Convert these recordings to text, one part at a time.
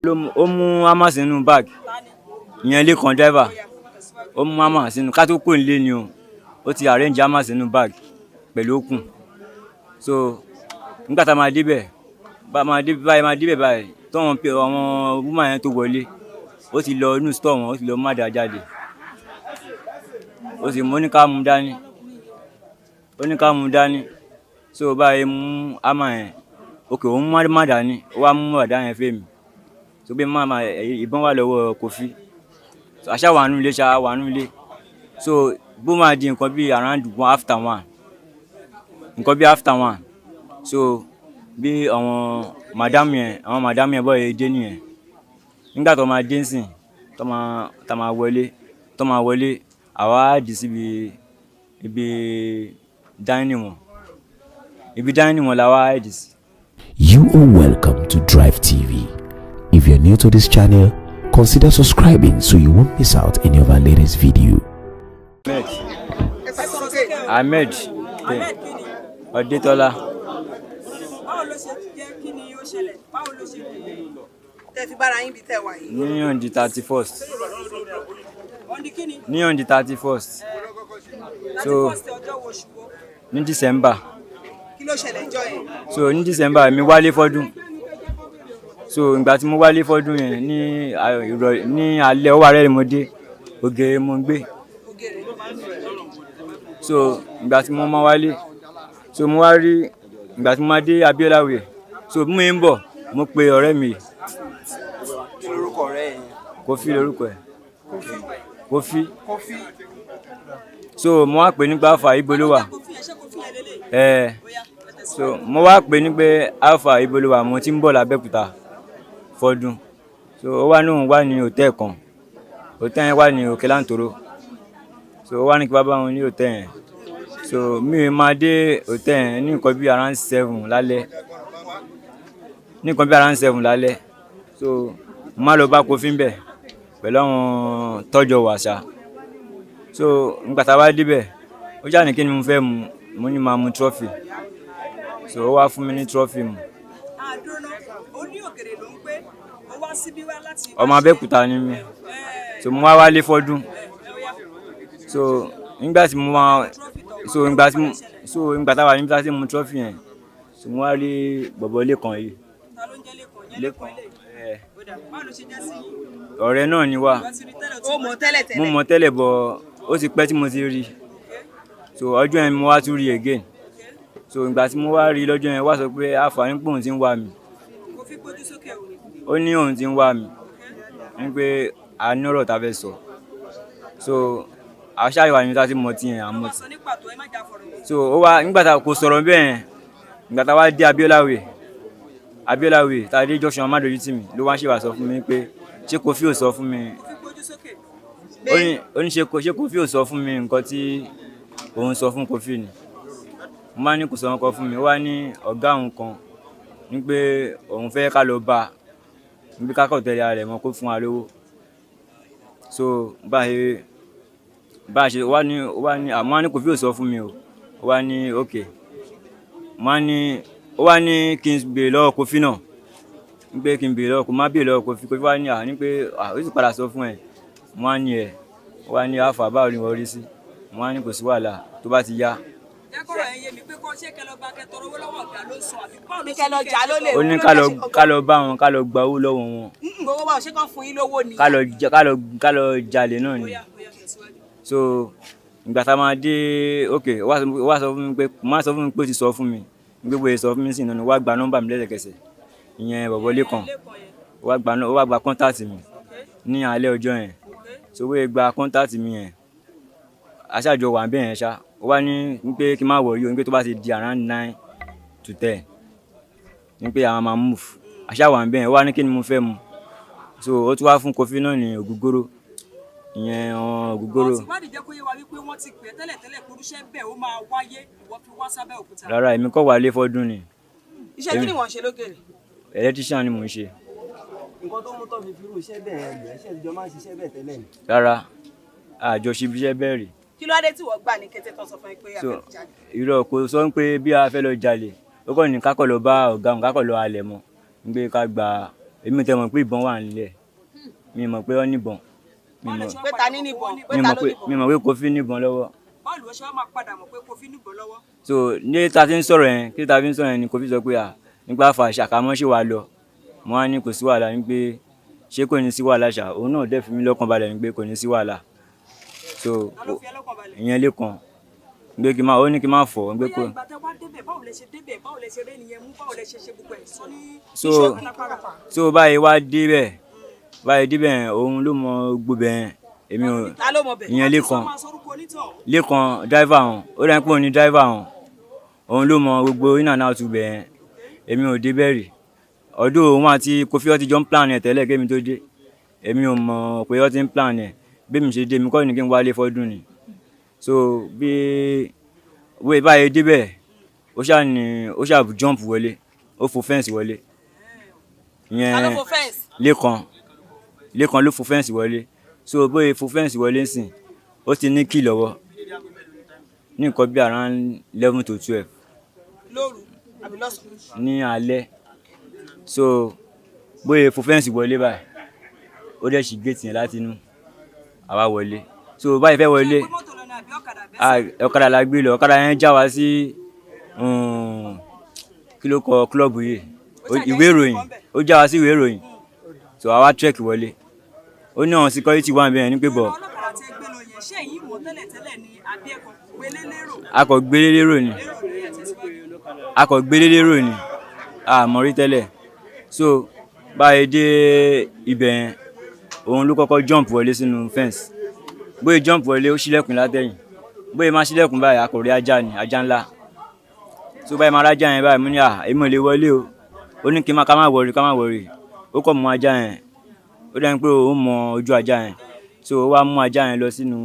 Ó mú hammer sínú bag, ìyẹn Lẹ́kan driver. Ó mú hammer sínú ká tó kúrò nílé ni o. Ó ti arrange hammer sínú bag pẹ̀lú okùn. So nígbà tá a máa débẹ̀, bá máa dé báyìí, máa débẹ̀ báyìí, tọ́wọ́n pé àwọn woman yẹn tó wọlé, ó ti lọ inú store wọn, ó ti lọ mú àdá jáde. Ó sì mú, ó ní ká mú dání, ó ní ká mú dání. So báyìí mú hammer yẹn, okay, òun mú hammer dání, ó wá mú àdá yẹn fún mi. So bí hammer, ìbọn wà lọ́wọ́ Kofi. So a ṣá wà nínú ilé ṣá, wà nínú ilé. So bó máa di nǹkan bí around one after one, nǹkan bí after one. So bí àwọn madam yẹn bọ́ ẹ dé nìyẹn. Nígbà tó máa dé nsìn, tó máa wọlé, tó máa wọlé, àwa dì síbi ibi dining wọn. Ibi dining wọn la wá dì sí. You are welcome to Drive TV. If you're new to this channel, consider subscribing so you won't miss out any of our latest video. Ahmed. Ẹ sọ̀rọ̀ sókè. Ahmed. Ahmed kí ni? Ọdẹ́tọ́lá. Báwo ló ṣe jẹ́? Kí ni ó ṣẹlẹ̀? Báwo ló ṣe tẹ́ fi bára yín bí tẹ́ wà yìí? Ní on the 31st. On the kí ni? Ní on the 31st. So 31st ọjọ́ wo, oṣù wo? Ní December. Kí ló ṣẹlẹ̀ jọ yẹn? So ní December, mi wálé fọ́dún. So ìgbà tí mo wálé fọ́dún yẹn ní ní alẹ́, ó wà rẹ́ mo dé Ògèrè mo ń gbé. Ògèrè. So ìgbà tí mo máa wálé, so mo wá rí, ìgbà tí mo máa dé Abiola Way, so bí mo ń bọ̀, mo pe ọ̀rẹ́ mi. Kí lorúkọ ọ̀rẹ́ yẹn? Kofi lorúkọ ẹ̀, Kofi. Kofi. So mo wá pè nígbà, "Alpha, ibo ló wà?" Kofi yẹn, ṣé Kofi yẹn lélẹ̀? Ẹ. Bóyá ẹ tẹ̀síwájú. So mo wá pè ní pé, "Alpha, ibo ló wà? Mo ti ń bọ̀ lábẹ́òkúta fọ́dún." So ó wá ní òun wà ní hòtẹ́ẹ̀lì kan, hòtẹ́ẹ̀lì yẹn wà ní Òkè Láǹtòrò. So ó wá ní kí wá bá wọn ní hòtẹ́ẹ̀lì yẹn. So mi ò máa dé hòtẹ́ẹ̀lì yẹn ní nǹkan bí around 7 lálẹ́, ní nǹkan bí around 7 lálẹ́. So mo máa lọ bá Kofi ńbẹ̀ pẹ̀lú àwọn tọ́jọ́ wàṣà. So nígbà tá a wá débẹ̀, ó ṣáà ní kí ni mo fẹ́ mu. Mo ní máa mu trophy. So ó wá fún mi ní trophy mu. Àdúró, ó ní Ògèrè ló ń gbé, ó wá síbí wá láti. Ọmọ Abẹ́òkúta ni mí. So mo wá wálé fọ́dún. So nígbà tí mo máa so nígbà tí mo so nígbà tá a wà níbi tá a ti mu trophy yẹn, so mo wá rí bọ̀bọ̀ Lẹ́kan yìí. Ta ló ń jẹ́ Lẹ́kan yẹn? Lẹ́kan. Lẹ́kan ilé. Ẹ̀. Ó dà, báwo ló ṣe jẹ́ sí yín? Ọ̀rẹ́ náà ni wá. Wọ́n ti rí tẹ́lẹ̀? Ó mọ̀ tẹ́lẹ̀ Mo tẹ́lẹ̀? mọ̀ tẹ́lẹ̀ bọ̀, ó ti pẹ́ tí mo ti rí. So ọjọ́ yẹn mo wá tún rí again. So ìgbà tí mo wá rí lọ́jọ́ yẹn, wá sọ pé àǹfààní pé òun ti ń wá mi. Kò fi gbójú sókè o. Ó ní òun ti ń wá mi, ní pé a ní ọ̀rọ̀ tá a fẹ́ sọ. So àṣà ìwà ni tá a ti mọ̀ tí yẹn àmọ́ Wọ́n sọ ní pàtó, ẹ má jà fọ̀rọ̀ gùn. So ó wá, nígbà tá kò sọ̀rọ̀ bẹ́ẹ̀ yẹn, ìgbà tá a wá dé Abiola Way, Abiola Way tá a dé junction Amadójú tì mí, ló wá ń ṣèwà sọ fún mi pé ṣé Kofi ò sọ fún mi? Kò fi gbójú sókè. Ó ní ṣé Kofi ò sọ fún mi nǹkan tí òun sọ fún Kofi ni? Mo máa ní kò sọ nǹkan fún mi. Ó wá ní ọ̀gá òun kan ní pé òun fẹ́ ká lọ bá a, níbi ká kọ̀ tẹ̀lé ara rẹ̀ mọ́, kó fún wa lówó. So bá a ṣe ó wá ní àmọ́ wá ní Kofi ò sọ fún mi o. Ó wá ní okay. Mo wá ní, ó wá ní kí n béèrè lọ́wọ́ Kofi náà, ní pé kí n béèrè lọ́wọ́, kó má béèrè lọ́wọ́ Kofi. Kofi wá ní à ní pé à ó sì padà sọ fún ẹ. Mo wá ní ẹ, ó wá ní, "Alpha, báwo ni wọ́n rí sí?" Mo wá ní kò sí wàhálà, tó bá ti yá. Jẹ́ kọ́rọ̀ yẹn yé mi pé kọ́, ṣé kẹ́ lọ bá kẹ́ tọrọ owó lọ́wọ́ ọ̀gá ló sọ, àbí báwo ló Ní ṣe? kẹ́ lọ jà lólè. Ó ní ká lọ bá wọn, ká lọ gba owó lọ́wọ́ wọn. Gbowó wa, ṣé kàn fún yín lówó ni? Ká lọ jalè náà ni. Bóyá bóyá, tẹ̀síwájú. So ìgbà tá a máa dé òkè, ó wá sọ fún mi pé, má sọ fún mi pé ó ti sọ fún mi pé bóyá sọ fún mi sí ìnáwó, wá gba nọ́mbà mi lẹ́sẹ̀kẹsẹ̀. Ìyẹn bọ̀bọ̀ Lẹ́kàn. Lẹ́kàn yẹn. Ó wá gba contact mi ní alẹ́ ọjọ́ yẹn. So bóyá gba contact mi yẹn, aṣáájú wà bẹ́ẹ̀ yẹn ṣá. Ó wá ní pé kí n má worry o, ní pé tó bá ti di around 9 to 10, ní pé àwọn máa move. Aṣáá wà bẹ́ẹ̀ yẹn. Ó wá ní kí ni mo fẹ́ mu. So ó tún wá fún Kofi náà ní ògógóró, ìyẹn àwọn ògógóró. Ọtí ìwádìí jẹ́ kó yé wa wípé wọ́n ti pè é tẹ́lẹ̀tẹ́lẹ̀ pé irúṣẹ́ bẹ́ẹ̀ ó máa wáyé, ìwọ fi wá sábẹ́ òkúta. Rárá, èmi kọ́ wà lé fọ́dún ni. Iṣẹ́ kí ni wọ́n ń ṣe lókèrè? Electrician ni mò ń ṣe. Nǹkan tó mú tó fi irú iṣẹ́ bẹ́ẹ̀ lò ẹ́, ṣe ìjọ máa ń ṣiṣẹ́ bẹ́ẹ̀ tẹ́lẹ̀ ni? Rárá, àjọṣe iṣẹ́ bẹ́ẹ̀ rí. Kí ló dé tí wọ́n gbà ní kété tó sọ fún yín pé So a fẹ́ jalè? Irọ́, kò sọ pé bí a fẹ́ lọ jalè. Ó kàn ní kákọ̀ lọ bá ọ̀gá òun, kákọ̀ lọ halẹ̀ mọ́ ní pé ká gba Èmi tẹ mọ̀ pé ìbọn wà nílẹ̀, mi mọ̀ pé ó níbọn, mi mọ̀ Pé ta ní níbọn? Pé mi ta mọ̀ ló pé níbọn? Mi mọ̀ pé Kofi níbọn lọ́wọ́. Báwo ló ṣe wá máa padà mọ̀ pé Kofi níbọn lọ́wọ́? So ní ta ti ń sọ̀rọ̀ yẹn, kí ta fi ń sọ̀rọ̀ yẹn ni Kofi sọ pé à nípa fà ṣàkámọ́ ṣe wà lọ. Mo wá ní kò sí wàhálà, ní pé ṣé kò ní sí wàhálà ṣá. Òun náà dẹ̀ fi mí lọ́kàn balẹ̀ ní pé kò ní sí wàhálà. So Ta ló fi ẹ́ lọ́kàn balẹ̀? Ìyẹn lẹ́kan gbé kí n má, ó ní kí n má fọ̀ gbé Bóyá kó. ìgbà tẹ́ wá débẹ̀, báwo lẹ ṣe débẹ̀? Báwo lẹ ṣe rẹ́ nìyẹn mú? Báwo lẹ ṣe ṣe gbogbo ẹ̀ sọ ní So pátápátá? So báyìí wá débẹ̀, báyìí débẹ̀ yẹn, òun ló mọ gbogbo yẹn, èmi ò. Ta ló mọ bẹ̀? Ìyẹn lẹ́kan. Máa sọ orúkọ onítọ̀. Lẹ́kan, driver wọn, ó dẹ́n pé òun ni driver wọn, òun ló mọ gbogbo in and out bẹ̀ yẹn. Èmi ò débẹ̀ rí. Ọdún òun àti Kofi ó ti jọ ń plan ẹ̀ tẹ́lẹ̀ kémi tó dé. Èmi ò mọ̀ pé ó ti ń plan ẹ̀. Bí mi ṣe dé, mi kọ́ ni kí n wálé fọ́dún ni. So bí wíwé báyìí débẹ̀, ó ṣáà ní ó ṣáà jump wọlé, ó fò fence wọlé. Ta ló Ìyẹn fò fence? Lẹ́kan, Lẹ́kan ló fò fence wọlé. So bóyá fò fence wọlé sìn, ó ti ní key lọ́wọ́ ní nǹkan bí around 11 to 12. Lóru àbí lọ́sàn-án? Ní alẹ́. So bóyá fò fence wọlé báyìí, ó dẹ̀ ṣí gate yẹn láti inú, àwa wọlé. So báyìí fẹ́ wọlé. Ṣé mọ́tò lọ ni àbí ọ̀kadà bẹ́ẹ̀? Ah, ọ̀kadà la gbé lọ. Ọ̀kadà yẹn já wa sí kí ló kọ club yìí? Ìwé ìròyìn. Ó já wa sí ìwé ìròyìn. So àwa trek wọlé. Ó ní àwọn security wà níbẹ̀ yẹn ní pé bọ̀. Ọlọ́kadà tẹ́ gbé lọ yẹn, ṣé ẹ̀yin mọ̀ tẹ́lẹ̀ tẹ́lẹ̀ ni àbí ẹ̀kọ́ gbélé lérò? A kò gbélé lérò ni. Lérò ní ẹ̀ tẹ̀síwájú. A kò gbélé lérò ni, a mọ̀ rí tẹ́lẹ̀. So báyìí dé ibẹ̀ yẹn, òun ló kọ́kọ́ jump wọlé sínú fence. Bóyá jump wọlé, ó ṣílẹ̀kùn látẹ̀yìn. Bóyá máa ṣílẹ̀kùn báyìí, a kò rí ajá ni, ajá ńlá. So báyìí máa rájá yẹn báyìí, mo ní à, èmi ò lè wọlé o. Ó ní kí n má, ká má worry, ká má worry. Ó kọ̀ mú ajá yẹn, ó dẹ́ni pé ó mọ ojú ajá yẹn. So ó wá mú ajá yẹn lọ sínú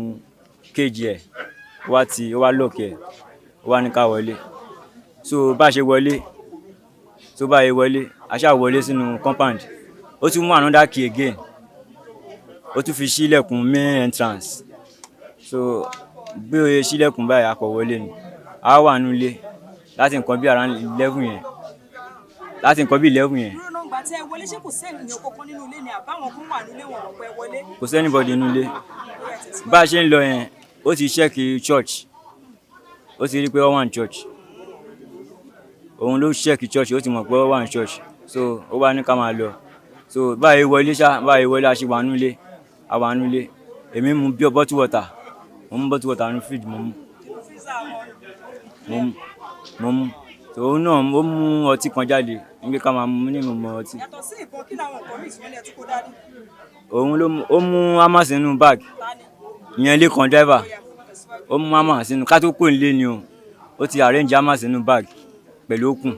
cage ẹ̀, ó wá ti ó wá lock ẹ̀, ó wá ní ká wọlé. So bá ṣe wọlé, so bá ṣe wọlé, a ṣáà wọlé sínú compound. Ó tún mú another key again, ó tún fi ṣílẹ̀kùn main entrance. So bí ó ṣe ṣílẹ̀kùn báyìí, a kọ̀ wọlé ni. A wà nínú ilé láti nǹkan bí around 11 yẹn, láti nǹkan bí 11 yẹn. Dúró náà, gbà tí ẹ wọlé, ṣé kò sẹ́ni èèyàn kankan nínú ilé ni àbáwọn kan wà nílé wọn mọ̀ pé ẹ wọlé? Kò sí anybody nínú ilé. Bá a ṣe ń lọ yẹn, ó ti check church, ó ti rí pé wọ́n wà ní church. Òun ló check church, ó ti mọ̀ pé wọ́n wà ní church. So ó wá ní ká máa lọ. So báyìí wọlé ṣá, báyìí wọlé, a ṣe wà nínú ilé, a wà nínú ilé. Èmi mu bí bottle water, mo mú bottle water nínú fridge, mo mú, mo mú, mo mú. So òun náà ó mú ọtí kan jáde nígbà ká máa mú ní mo mọ ọtí. Yàtọ̀ sí ìbọn, kí làwọn nǹkan míì tí wọ́n ní ẹ tún kó dání? Òun ló mú, ó mú hammer sínú bag. Ta ni? Ìyẹn Lẹ́kan driver. Ó mú hammer sínú, ká tó kó nílé ni o, ó ti arrange hammer sínú bag pẹ̀lú okùn.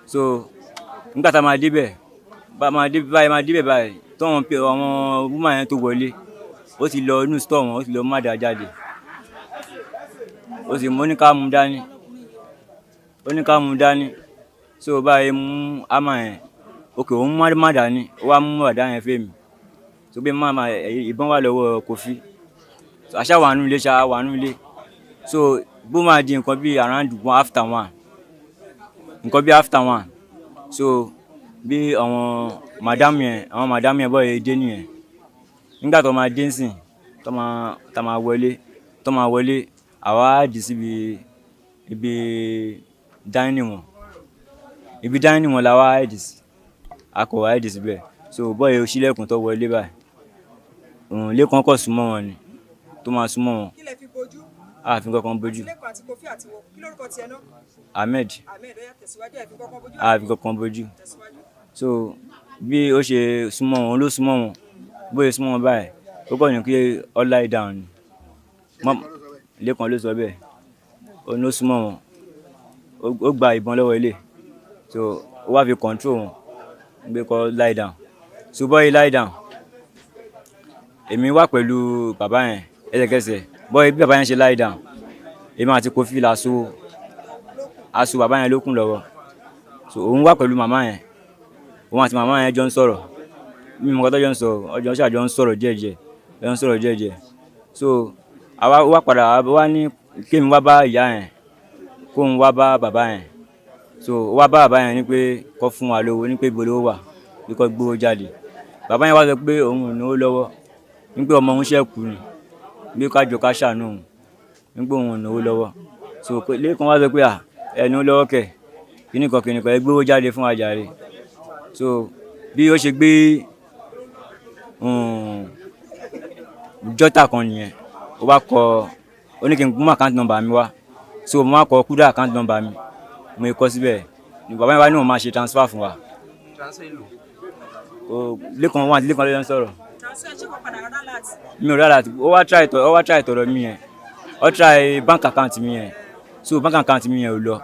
So nígbà tá a máa débẹ̀, bá a máa dé báyìí, máa débẹ̀ báyìí, tọ́wọ́n pé àwọn woman yẹn tó wọlé, ó ti lọ inú store wọn, ó ti lọ má dá jáde. Ó sì mú, ó ní ká mú dání, ó ní ká mú dání. So báyìí mú hammer yẹn, ok, òun mú má dání, ó wá mú àdá yẹn fún mi. So bí má ìbọn wà lọ́wọ́ Kofi. So àṣà wà nínú ilé ṣá, wà nínú ilé. So bó máa di nǹkan bí around one, after one, nǹkan bí after one. So bí àwọn madam yẹn, àwọn madam yẹn bọ́ yẹ dé nìyẹn. Nígbà tó máa dé nsìn, tó máa wọlé, tó máa wọlé, àwa á dì síbi ibi dining wọn. Ibi dining wọn la wá hide sí, a kò wá hide síbẹ̀. So bọ́ yẹ ṣílẹ̀kùn tó wọlé báyìí, òun Lẹ́kan kọ̀ súnmọ́ wọn ni, tó máa súnmọ́ wọn. Kí lẹ fi bojú? A fi kankan bójú. Lẹ́kan àti Kofi àti wọ, kí lórúkọ tiẹ̀ náà? Ahmed. Ahmed, ó yá, tẹ̀síwájú. Ẹ fi kankan bojú. A fi kankan bójú. Tẹ̀síwájú. So bí ó ṣe súnmọ́ wọn ló súnmọ́ wọn. Bóyá súnmọ́ wọn báyìí, ó kàn ní kí all lie down ni. Lẹ́kan ló sọ bẹ́ẹ̀. Ó ní ó súnmọ́ wọn, ó gba ìbọn lọ́wọ́ ilé. So ó wá fi control wọn gbé kọ́ lie down. So bọ́yì lie down, èmi wà pẹ̀lú bàbá yẹn ẹsẹ̀kẹsẹ̀. Bọ́yì bí bàbá yẹn ṣe lie down, èmi àti Kofi la so, a so bàbá yẹn lókun lọ́wọ́. So òun wà pẹ̀lú màmá yẹn, òun àti màmá yẹn jọ ń sọ̀rọ̀. Mímọ nǹkan tó jọ ń sọ, ọjọ́ ṣáà jọ ń sọ̀rọ̀ díẹ̀díẹ̀, jọ ń sọ̀rọ̀ díẹ̀díẹ̀. So àwa wá padà wá ní kémi wá bá ìyá yẹn, kóun wá bá bàbá yẹn. So ó wá bá bàbá yẹn ní pé kó fún wa lówó, ní pé ibo lówó wà. Bí kò gbówó jáde. Bàbá yẹn wá sọ pé òun ò náwó lọ́wọ́, ní pé ọmọ òun ṣẹ̀ kú ni, bí ká jọ ká ṣàánú òun, ní pé òun ò náwó lọ́wọ́. So Lékan wá sọ pé à ẹ náwó lọ́wọ́ kẹ̀, kíníkan kíníkan, ẹ gbówó jáde fún wa jàre. So bí ó ṣe gbé jotter kan nìyẹn, ó wá kọ, ó ní kí n mú account number mi wá. So mo máa kọ Kuda account number mi, mo kọ síbẹ̀. Ni bàbá yẹn wá ní òun máa ṣe transfer fún wa. Transfer èlò? Ó Lékan wà, àti Lékan ló ń sọ̀rọ̀. Transfer, ṣé kò padà rárá láti. Mi ò rárá. Ó wá try tọ̀dọ̀ mi yẹn, ó try bank account mi yẹn. So bank account mi yẹn ò lọ,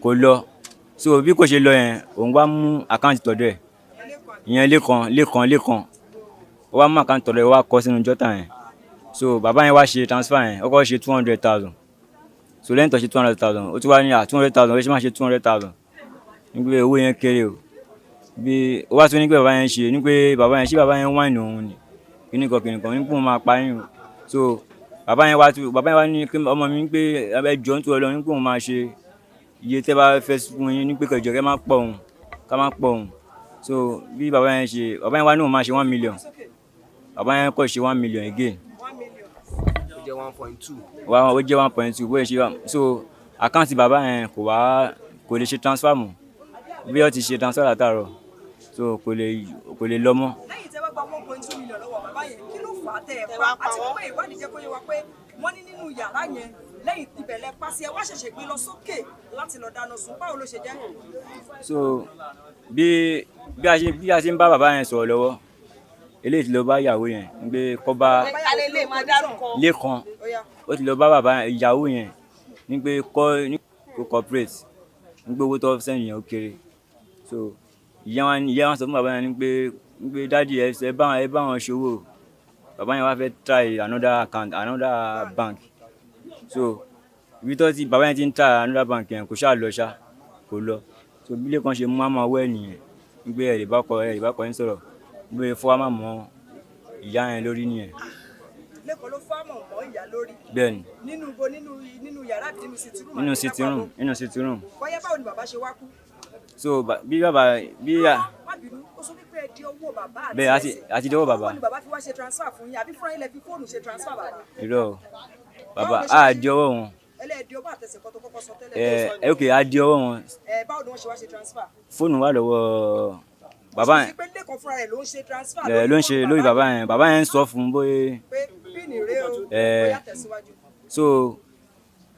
kò lọ. So bí kò ṣe lọ yẹn, òun wá mú account tọ̀dọ̀ ẹ̀ ìyẹn, Lékan. Ó wá mú account tọ̀dọ̀ ẹ̀, ó wá kọ sínú jotter yẹn. So bàbá yẹn wá ṣe transfer yẹn, ó kọ́kọ́ ṣe 200,000. So lẹ́yìn tó ṣe 200,000, ó tún wá ní à 200,000, ó ṣe máa ṣe 200,000, ní pé owó yẹn kéré o. Bí ó wá tún ní pé bàbá yẹn ṣe ní pé bàbá yẹn ṣé bàbá yẹn wáìnì òun ni, kíníkan kíníkan, ní pé òun máa pa yín o. So bàbá yẹn wá ní kí ọmọ mi pé ẹ jọ ń tó ọ lọ, ní pé òun máa ṣe iye tẹ́ bá fẹ́ fún yín, ní pé kẹjọ kẹ́ má pọ̀ òun, ká má pọ̀ òun. So bí bàbá yẹn ṣe, bàbá yẹn wá ní òun máa ṣe 1 million. Bàbá yẹn kọ́ ṣe 1 million again. 1 million. Ó jẹ́ 1.2. Wá ó jẹ́ 1.2 bóyá ṣe. So account bàbá yẹn kò wá, kò lè ṣe transfer mọ́ bí ó ti ṣe transfer látàárọ̀. So kò lè lọ mọ́. Lẹ́yìn tẹ́ wá gba 1.2 million lọ́wọ́ bàbá yẹn, kí ló fà á tẹ́ ẹ pa? Àti pé ìwádìí jẹ́ kó yé wa pé wọ́n ní nínú yàrá yẹn, lẹ́yìn ibẹ̀ lẹ pa sí, ẹ wá ṣẹ̀ṣẹ̀ gbé lọ sókè láti lọ dáná sun. Báwo ló ṣe jẹ́? So bí a ṣe ń bá bàbá yẹn sọ̀rọ̀ lọ́wọ́, eléyìí ti lọ bá ìyàwó yẹn ń gbé kọ́ bá Kálẹ̀ lè máa dárúkọ. Lẹ́kan. Ó yá. Ó ti lọ bá bàbá ìyàwó yẹn ní pé kọ́ ní kó cooperate, ní pé owó tó send yẹn ó kéré. So ìyá wa sọ fún bàbá yẹn ní pé daddy, ẹ bá wọn ṣòwò. Bàbá yẹn wá fẹ́ try another account, another bank. So ibi tó ti bàbá yẹn ti ń try another bank yẹn, kò ṣáà lọ ṣá, kò lọ. So bí Lẹ́kan ṣe mú àmọ́ ọwọ́ ẹ̀ nìyẹn, ní pé ẹ lè bá kọ yín sọ̀rọ̀, bí fọ́ àmọ́ mọ́ ìyá yẹn lórí nìyẹn. Lẹ́kọ̀ọ́ ló fámọ̀ mọ́ ìyá lórí? Bẹ́ẹ̀ ni. Nínú ibo? Nínú yàrá àbí nínú sitting room? Nínú Àbí sitting room, nínú sitting room. Bóyá báwo ni bàbá ṣe wá kú? So bí bàbá bí Má bínú, ó sọ wípé ẹ di ọwọ́ bàbá àti Bẹ́ẹ̀, ẹsẹ̀. àti dọwọ́ bàbá. Báwo ni bàbá fi wá ṣe transfer fún yín? Àbí fúnra yín lẹ fi fóònù ṣe transfer bàbá? Irọ́ o, bàbá Báwo ló ṣe á ṣe? di ọwọ́ wọn. Ẹlẹ́ẹ̀dì ọwọ́ àtẹsẹ̀ kan tó kọ́kọ́ sọ tẹ́lẹ̀. Ẹ ok, á di ọwọ́ wọn. Ẹ báwo ni wọ́n ṣe wá ṣe transfer? Fóònù wà lọ́wọ́ bàbá Ó yẹn. sì pé Lẹ́kàn fúnra rẹ̀ ló ń ṣe transfer? Ẹ ló ń ṣe lórí bàbá yẹn. Bàbá yẹn ń sọ fún un bóyá Pé PIN rèé o. Ẹ. Bóyá tẹ̀síwájú. So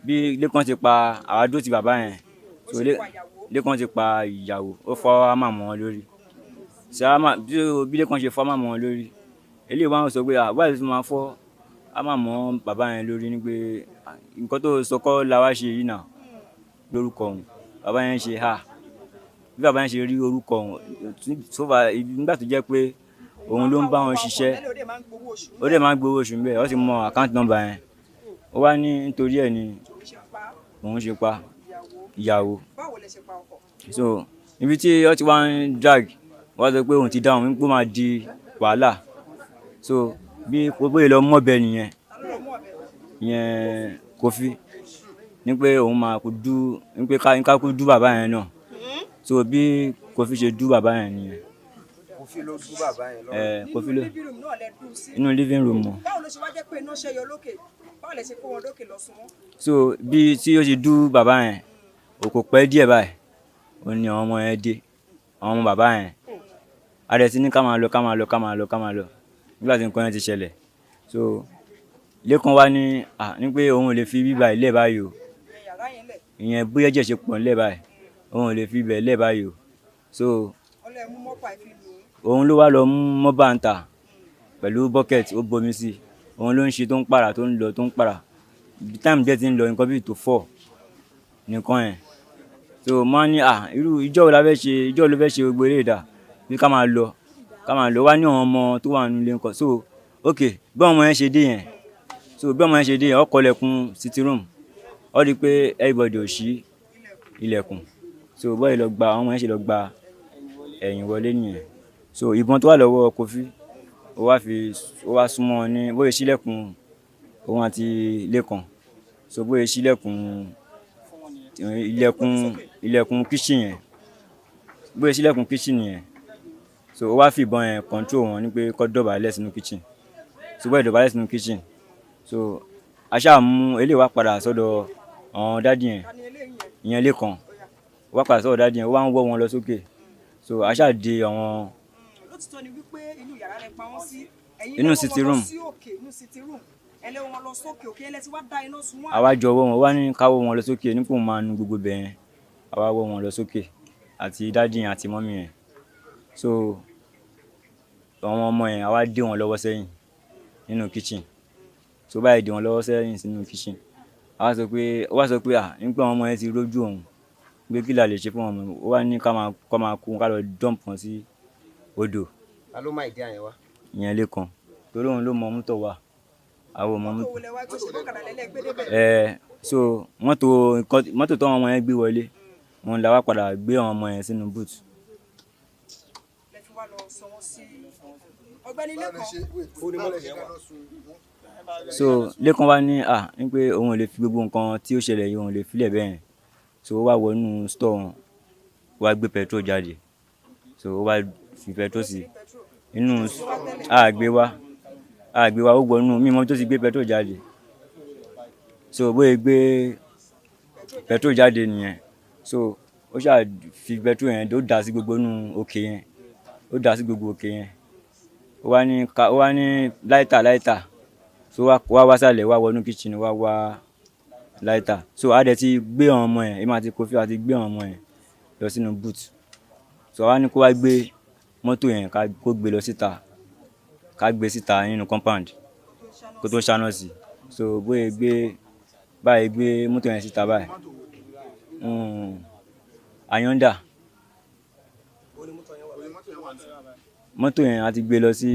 bí Lẹ́kàn ti pa àwa dúró ti bàbá yẹn. Ó So sì pa ìyàwó. Lẹ́kàn ti pa ìyàwó, ó fọ́ àmà mọ́ wọn lórí. Ṣé àmà bí Lẹ́kàn ṣe fọ́ àmà mọ́ wọn lórí, eléyìí wọ́n sọ pé à báyìí tó máa fọ́ àmà mọ́ bàbá yẹn lórí, ni pé à, nǹkan tó sọ kọ́ la wá ṣe yìí náà lórúkọ òun. Bàbá yẹn ṣe ha, bí bàbá yẹn ṣe rí orúkọ òun so far, nígbà tó jẹ́ pé òun ló ń bá wọn ṣiṣẹ́, Tẹ́lẹ̀ ó dẹ̀ máa ń gbowó oṣù. Ó dẹ̀ máa ń gbowó oṣù ńbẹ̀, ó sì mọ account number yẹn. Ó wá ní nítorí ẹ̀ ni Òun ṣe pa òun ṣe pa ìyàwó. Ìyàwó. Báwo lẹ ṣe pa ọkọ? So ibi tí ó ti wá ń drag, wọ́n sọ pé òun ti dáhùn pé ó máa di wàhálà. So bí bóyá lọ mọ́bẹ nìyẹn. Ta ló lọ mú ọ̀bẹ? Ìyẹn Kofi, ní pé òun máa kú dú, ní pé ká kú dú bàbá yẹn náà. So bí Kofi ṣe dú bàbá yẹn nìyẹn. Kofi ló dú bàbá yẹn lọ́rùn? Ẹ Kofi ló Nínú living room náà lẹ dùn sí? Inú living room mọ́. Báwo ló ṣe wá jẹ́ pé iná ṣẹ́yọ lókè? Báwo lẹ ṣe kó wọn lókè lọ sún wọn? So bí tí ó ṣe dú bàbá yẹn, ò kò pẹ́ díẹ̀ báyìí, ó ní àwọn ọmọ yẹn dé, àwọn ọmọ bàbá yẹn. A dẹ̀ ti ní ká máa lọ, ká máa lọ, ká máa lọ, ká máa lọ nígbà tí nǹkan yẹn ti ṣẹlẹ̀. So Lékan wá ní à ní pé òun ò lè fi bíbá ilé báyìí o. Ìyẹn yàrá yẹn lẹ̀? Ìyẹn bóyá ẹ̀jẹ̀ ṣe pọ̀ nílẹ̀ báyìí, òun ò lè fi ibẹ̀ lẹ̀ báyìí o. So Ọlọ́ ẹ̀ mú mọ́pà ẹ̀ fi lù ú. Òun ló wá lọ mú mọ́bà ń tà pẹ̀lú bucket, ó bomi sí i, òun ló ń ṣe tó ń para, tó ń lọ, tó ń para. Time díẹ̀ ti ń lọ, nǹkan bíi tó four nìkan yẹn. So mo á ní à irú ìjọ́ wo la fẹ́ ṣe, ìjọ́ wo ló fẹ́ ṣe gbogbo eré ìdá bí, ká máa lọ, ká máa lọ. Wá ní àwọn ọmọ tó wà nílé nǹkan. So ok, bí àwọn ọmọ yẹn ṣe dé yẹn, so bí ọmọ yẹn ṣe dé yẹn, ó kọlẹ̀kùn sitting room, ó rí i pé everybody ò ṣí ilẹ̀kùn. So bọ́ọ̀ lọ gba àwọn ọmọ yẹn ṣe lọ gba ẹ̀yìn wọlé nìyẹn. So ìbọn tó wà lọ́wọ́ Kofi, ó wá fi, ó wá súnmọ́ ní bóyá ṣílẹ̀kùn òun àti Lékan. So bóyá ṣílẹ̀kùn ilẹ̀kùn kitchen yẹn, bóyá ṣílẹ̀kùn kitchen yẹn. So ó wá fi ìbọn yẹn control wọn ní pé kó dọ̀bálẹ̀ sínú kitchen. So bẹ́ẹ̀ dọ̀bálẹ̀ sínú kitchen. So a ṣáà mú eléyìí wá padà sọ́dọ̀ àwọn daddy yẹn. Ta ni eléyìí yẹn? Ìyẹn Lékan. Ó wá padà sọ́dọ̀ daddy yẹn, ó wá ń wọ́ wọn lọ sókè. So a ṣáà de àwọn Lótìtọ́ ni wípé inú yàrá lẹ pa wọ́n sí. Ẹ̀yin Inú lẹ wọ́ sitting wọn lọ room. sí òkè, inú sitting room. Ẹ lé wọn lọ sókè, òkè ẹ lẹ ti wá dá iná sun wọ́n. Àwa jọ wọ́ wọn, ó wá ní ká wọ́ wọn lọ sókè, ní kó máa nu gbogbo ibẹ̀ yẹn. Àwa wọ́ wọn lọ sókè àti daddy yẹn àti mummy yẹn. So àwọn ọmọ yẹn, àwa dé wọn lọ́wọ́ sẹ́yìn nínú kitchen. So báyìí dé wọn lọ́wọ́ sẹ́yìn sínú kitchen. Àwa sọ pé, ó wá sọ pé à, nípa àwọn ọmọ yẹn ti rójú òun, pé kí la lè ṣe fún àwọn ọmọ yẹn. Ó wá ní ká máa kó wọn, ká lọ dump wọn sí odò. Ta ló má ìdí àyẹn wá? Ìyẹn Lékan. Torí òun ló mọ mọ́tò wà. Àwa ò mọ Mọ́tò mọ́tò. wo lẹ wá gbé? Ṣe bọ́kadà lẹ́lẹ́ gbé débẹ̀? Ẹ so mọ́tò nǹkan, mọ́tò tó àwọn ọmọ yẹn gbé wọlé, òun la wá padà gbé àwọn ọmọ yẹn sínú boot. Lẹ fi wá lọ sọ wọ́n sí. Ọ̀gbẹ́ni Lékan. Ó ní mọ́tò yẹn wà. So Lékan wá ní à ní pé òun ò lè fi gbogbo nǹkan tí ó ṣẹlẹ̀ yìí, òun ò lè filẹ̀ bẹ́ẹ̀ yẹn. So ó wá wọnú store wọn, ó wá gbé petrol jáde. So ó wá fi petrol sí inú àgbé wá, àgbé wá, ó wọnú mímọ́ tó ti gbé petrol jáde. So bóyá gbé petrol jáde nìyẹn. So ó ṣáà fi petrol yẹn, ó dà sí gbogbo inú òkè yẹn, ó dà sí gbogbo òkè yẹn. Ó wá ní ká, ó wá ní lighter, lighter. So wá wá sálẹ̀, wá wọnú kitchen, wá wá lighter. So a dẹ̀ ti gbé àwọn ọmọ yẹn, èmi àti Kofi a ti gbé àwọn ọmọ yẹn lọ sínú boot. So a wá ní kó wá gbé mọ́tò yẹn, ká kó gbé lọ síta, ká gbé síta nínú compound kó tó ṣáná sí. So bóyá gbé báyìí, gbé mọ́tò yẹn síta báyìí. Ayọ́ndà. Mọ́tò yẹn a ti gbé lọ sí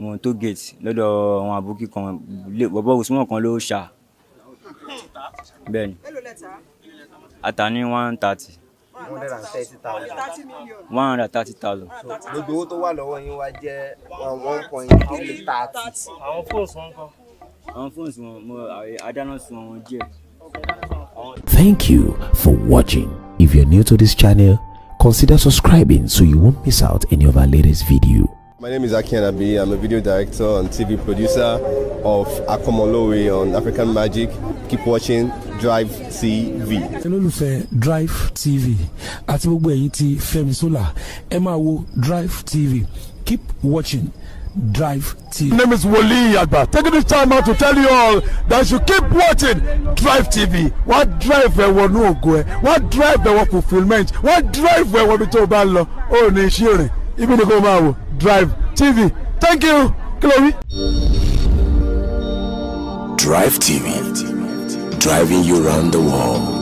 wọn toll gate lọ́dọ̀ àwọn àbókí kan, bọ̀bọ́ Usman kan ló ṣá. Bẹ́ẹ̀ ni. Èló lẹ tà á? A tà ní 130. 130,000. 30 million. 130,000. Gbogbo owó tó wà lọ́wọ́ yín wá jẹ́ one point three thirty. Àwọn fóònù wọn kọ́? Àwọn fóònù wọn, mo adáná sun àwọn díẹ̀. Thank you for watching. If you're new to this channel, consider subscribing so you won't miss out any of our latest video. My name is Aki Anabi. I'm a video director and TV producer of Akomolowe on African Magic. Keep watching Drive TV. Olólùfẹ́ Drive TV àti gbogbo ẹ̀yin tí Fẹ́mi Sola, ẹ máa wo Drive TV. Keep watching Drive TV. My name is Wole Agba. Taking this time out to tell you all that you keep watching Drive TV. Wọ́n drive ẹ wọnú ògo ẹ, wọ́n drive ẹ wọ fulfilment, wọ́n drive ẹ wọ ibi tó o bá ń lọ. Ó ní iṣẹ́ rìn, ibi ni kò máa wò Drive TV. Thank you. Kí ló wí? Drive TV, driving you round the world.